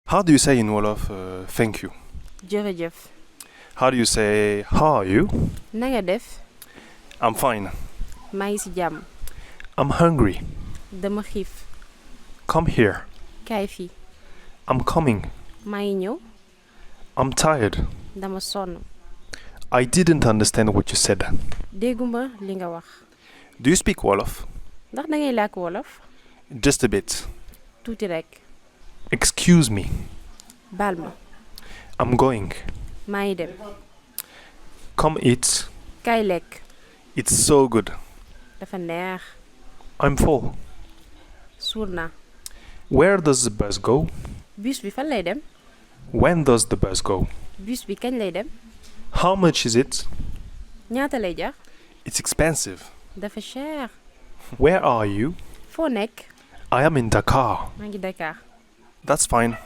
How do you say in Wolof thank you? jërëjëf. How do you say how are you? Na nga def. I'm fine. maa ngi ci jàmm. I'm hungry. dama xiif. Come here. kaay fii. I'm coming. maa ngi ñëw. I'm tired. dama sonn. I didn't understand what you said. dégguma li nga wax. Do you speak Wolof? ndax da ngay làkk wolof. Just a bit. tuuti rekk. Excuse me. baal ma. I'm going. maa ngi dem. Come eat. kaay lekk. It's so good. dafa neex. I'm full. suur naa. Where does the bus go? bus bi fan lay dem. When does the bus go? bus bi kañ lay dem. How much is it? ñaata lay jar. It's expensive. dafa cher. Where are you? foo nekk. I am in Dakar. maa ngi Dakar. That's fine.